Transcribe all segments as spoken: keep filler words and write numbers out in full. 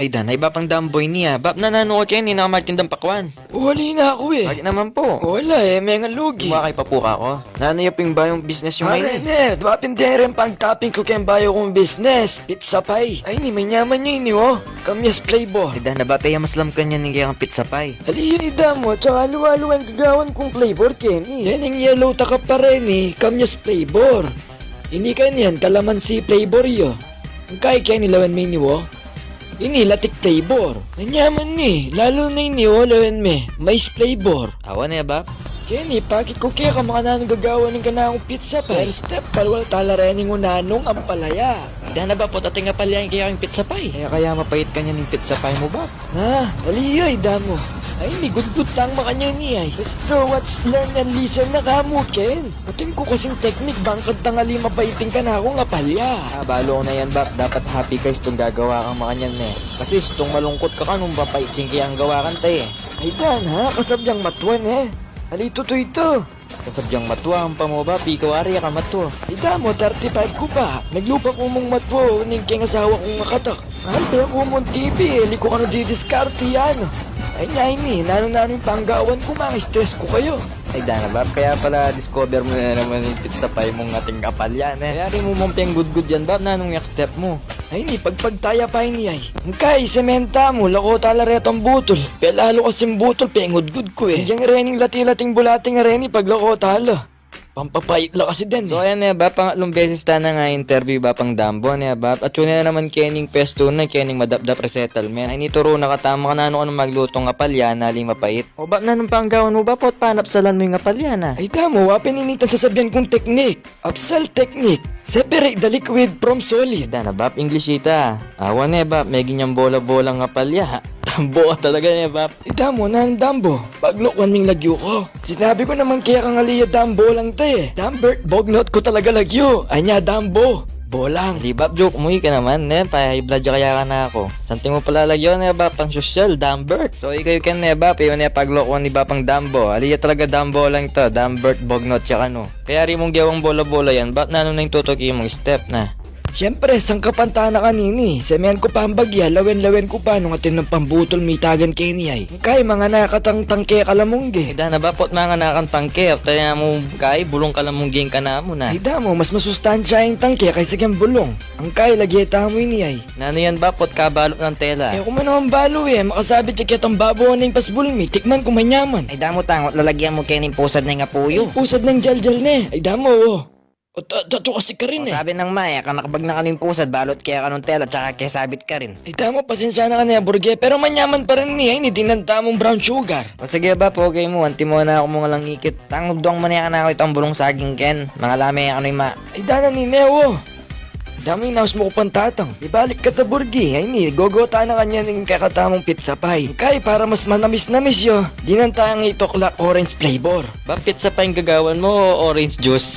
Ay, danay, Bapang Dambo ini, ah. Bap, nananu ka keni, nakamagtindang pakwan? Wali na aku, e. Bakit naman po? Wala, e, mengalugi. Kumakay pa po ka ko. Nanu ya ping bayung business yu ngayon? Are, ne, Bapang, deren pang-topping ku keng bayu kung business. Pizza pie. Ay, ini, manyaman ya ini, o. Kamyas flavor. Ay, dana, Bap, e, ya maslam kanyan ing kekang pizza pie. Ali ya, ida mu, tsaka alu-alu ing gagawan kung flavor keni. Yan ing yellow takap pa reni, kamyas flavor. Ini keni yan, kalamansi flavor ya. Ing keni lawen me ini, o. Ini, latik flavor. Manyaman ini, lalu na ini, o, lawen me, mais flavor. Awa ne, Bap. Keni, pakit ku keka makananu gagawan ing kanakung pizza pie. First step, palwal tala reni nung nanung ampalaya. Dana, Bap, o, ating apalya ing kekang pizza pie. E kaya mapait kanyan ing pizza pie mu, Bap? A, ali ya, ida mu. Ay, ini, gudgud tang makanyan ini, ay. Basta watch, learn, and listen na ka mu, Ken. Atin ku kasing teknik bang kantang ali mapait ing kanakung apalya. A, balu ku na yan, Bap. Dapat happy ka istung gagawa kang makanyan, e. Kasi istung malungkut ka kanung mapait ing kekang gawa kang te, e. Ay, dana, kasabyang matua ne. Ali tutu itu. Kasabyang matua, ampa mu, Bap, ikaw ari ya ka matua. Ida mu, thirty-five ku pa. Meglupa ku mung matua, o, ning keng asawa kung akatak. Ampa ku mung T V, e, ali ku kanu didiskarte, yan. Ay, nya ini, nanu-nanu ing panggawan ku, mang-stress ku kayu. Ay, dana, Bap, kaya pala discover mu na naman ing pizza pie mung ating apalya, ne. Kaya di mu mung pengudgud yan, Bap, nanung next step mu? Ay, ini, pagpagtaya pa ini, ay. Ing keni, sementa mu, lako tala retang butul. Pelalu kasing butul, pengudgud ku, e. Yang rening lati-lating bulating reni, paglako tala. Pampapait la kasi den, e. So, ayan, e, Bap, pangatlung beses tana ngan interview i Bapang Dambo, ne, Bap. At yun na naman kening pwestu na, kening Madapdap Resettlement. Ay, ini, turu na katamu makananu kanung maglutung apalya na aling mapait. O, Bap, nanung panggawan mu, Bap, o, panapsalan mu ing apalya na? Ay, ida mu, wa pin ini itang sasabyan kung teknik. Apsal technique. Separate the liquid from solid. Dana, Bap, English ita. Awa ne, Bap, meging yang bola-bolang apalya. Dambo ka talaga ne, Bap. Ida mu, nanung Dambo? Paglukwan ming lagyu ku. Sinabi ku naman keka ngan ali ya Dambo lang te, e. Dambert Bognot ku talaga lagyu. Ay, nya Dambo. Bolang. Ali, Bap, joke mu, ika naman, ne? Pa-high blood ya kaya kanaku. Santing mu pala lagyu, ne, Bap? Pang-sosyal, Dambert. So, ikayu ken, ne, Bap, e yu ne paglukwan i Bapang Dambo. Ali ya talaga Dambo lang ita, Dambert Bognot ya kanu. Kaya ari mung gewang bola-bola yan, Bap, nanu na ing tutuki mung step na? Siyempre, sangkapan tana kanini. Semen ku pa ing bagya, lawen-lawen ku pa nung atin nang pambutul mitagan keni, ay. Ing keni, manganaka tang tangke kalamungge. Ida na, Bap, ot manganakang tangke, at taya mu keni, bulung kalamungge ing kanamu na. Ida mu, mas masustansya ing tangke kaysa keng bulung. Ing keni, lagye tamu ini, ay. Nanu yan, Bap, ot kabalut nang tela? E ku man naman balu, e. Makasabit ya ketang babo na ing pasbul mi, tikman ku, manyaman. Ay, ida mu, tang ot lalagyan mu keni ing pusad na ing apu yu. Ay, pusad na ing jaljal ne. Ay, ida mu, o. O, ta-, tatu kasi karin, e. Sabi nang ma, e, kanakbag na kanu ing pusad, balut keka kanung tela, tsaka ke sabit karin. Ay, ida mu, pasensya na ka ne, Burge, pero manyaman pa rin ini, ay, ini, dinan tamung brown sugar. O, sige, Bap, okay mu, antimo na ku mung alang ikit. Tang udduang mu ne kanaku itang bulung saging ken, mangala me kanu i ma. Ay, dana nine, o. Dana, inaus mu ku pang tatang. Ibalik kata, Burge, ay, ini, gogo tana kanyan ing kekatamung pizza pie. Ing keni, para mas manamis-namis ya, dinan tang ituklak orange flavor. Bap, pizza pie ing gagawan mu o orange juice?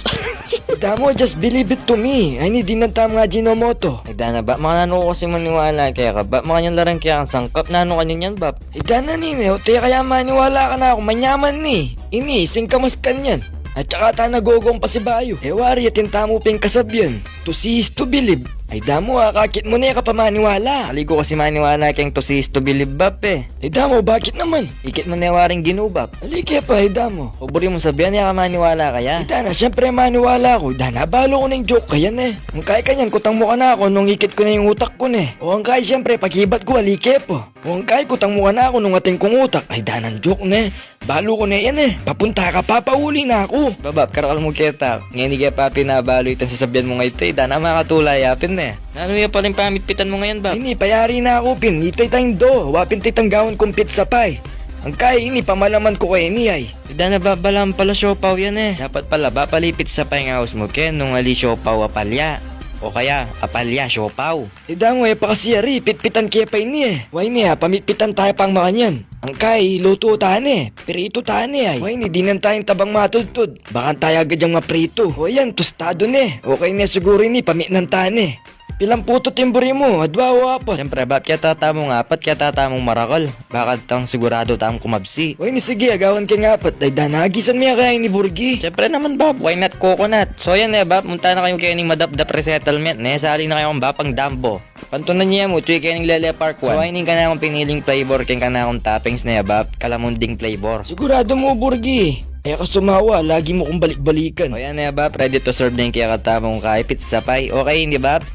Ida mu, just believe it to me. Ay, ini, dinan tamung Ajinomoto. Ay, dana, Bap, makananu ku kasi maniwala keka, Bap, makanyan la reng kekang sangkap, nanu kanyan yan, Bap? Ay, dana nine, o, e kaya maniwala kanaku, manyaman ini. Ini, singkamas kanyan. At saka tana gogong pasibayu. E wari, atin tamu pin kasabyan. To see is to believe. Ay, ida mu, akakit mu ne, e ka pa maniwala. Ali ku kasi maniwala keng to see is to believe, Bap, e. Ay, ida mu, bakit naman? Ikit mu ne waring ginu, Bap. Ali ke pa, ida mu. O, buri mung sabian, e ka maniwala kaya? Ay, dana, siyempre maniwala ku. Dana, balu ku neng joke ka yan, e. Ing keni kanyan, kutang mu kanaku nung ikit ku ne ing utak ku ne. O, ing keni, siyempre, pakibat ku, ali ke pa. O, ing keni, kutang mu kanaku nung atin kung utak. Ay, danang joke ne. Balu ku ne yan, e. Papunta ka pa, pauli na ku. Ba, Bap, karakal mu keta. Ngeni ke pa pin abalu itang sasabian mu ngeni, e. Dana, makatula ya pin, e. Nanu ya pala ing pamitpitan mu ngayan, Bap? Ini, payari na ku pin. Ita itang do. Wa pin itang gawan kung pizza pie. Ing keni, ini, pamalaman ku keni, ay. Ida na, Bap, balamu pala siopaw yan, e. Dapat pala, Bap, ali pizza pie ing aus mu ken nung ali siopaw apalya. O kaya, apalya siopaw. Ida mu, e pa kasi ari, pitpitan ke pa ini, e. Wa ini, a, pamitpitan taya pang makanyan. Ing keni, lutu tane, prito tane, ay. Wa ini, dinan tayang tabang matudtud. Baka taya agad yang maprito. O yan, tostado ne. Okay ne siguru ini, pamitnan tane. Pilan puta ing buri mu? Adwa o apat? Siyempre, Bap, keta tamung apat, keta tamung marakal. Bakanta nang siguradu tamung kumabsi. O ini sige, agawan keng apat. Ay, dana, agisan me ya kaya ini, Burgi? Siyempre naman, Bap, why not coconut? So yan ne, Bap, munta na kayu keni Madapdap Resettlement, ne, sali na kayu kang Bapang Dambo. Pantunan ye mu, tsuy keni Lele Park One. So, ini ing kanakung piniling flavor keng kanakung toppings ne, Bap, kalamunding flavor. Siguradu mu, Burgi? E ka sumawa, lagi mu kung balik-balikan. O yan ne, Bap, ready to serve ne ing kekatamung kaipit sapay. Okay, ini, Bap?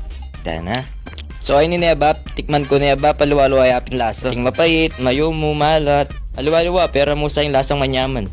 Dana. So, ini ne, Bap, tikman ku ne, Bap, aliwa-aliwa ya pin lasa. Ing mapait, mayumu, malat. Aliwa-aliwa, pero musa ing lasang manyaman.